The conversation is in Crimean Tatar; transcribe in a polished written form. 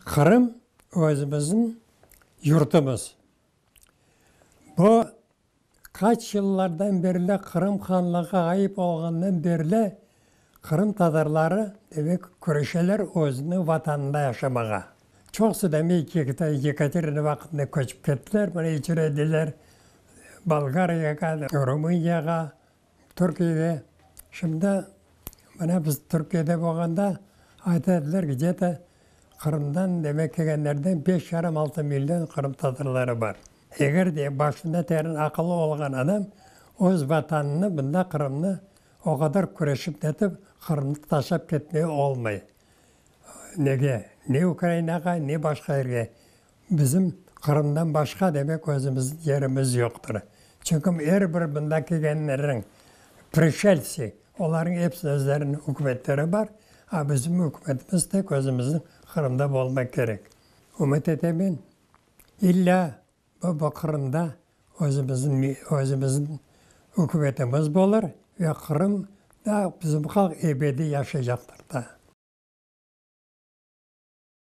Qırım özümizniñ yurtumız. Bu qaç yıllardan berli Qırım hanlığı ğayıp olğandan berli Qırım tatarları, demek, küreşeler özüniñ vatanında yaşamağa. Çoqusı demek Yekaterina vaqtında köçip kettiler, mına icrediler Bolgariyağa, Rumıniyağa, Türkiyege. Şimdi mına biz Türkiyede bolğanda ayta ediler, gde-to Qırımdan demek kelgenlerden beş yarım, altı million qırımtatarları bar. Eger de başında teren aqılı olğan adam öz vatanını, mında Qırımnı o qadar küreşip netip Qırımnı taşlap ketmege olmay. Nege? Ne Ukrainağa, ne başqa yerge. Bizim Qırımdan başqa, demek, özümizniñ yerimiz yoqtır. Çünki er bir mında kelgenlerniñ, prişeltsi, olarnıñ episi özleriniñ ükümetleri bar, a bizim ükümetimiz tek özümizniñ Qırımda bolmaq kerek. Ümüt etemen, illâ bu bu Qırımda özümizniñ özümizniñ ükümetimiz bolır ve Qırımda bizim halq ebediy yaşaycaqtır da.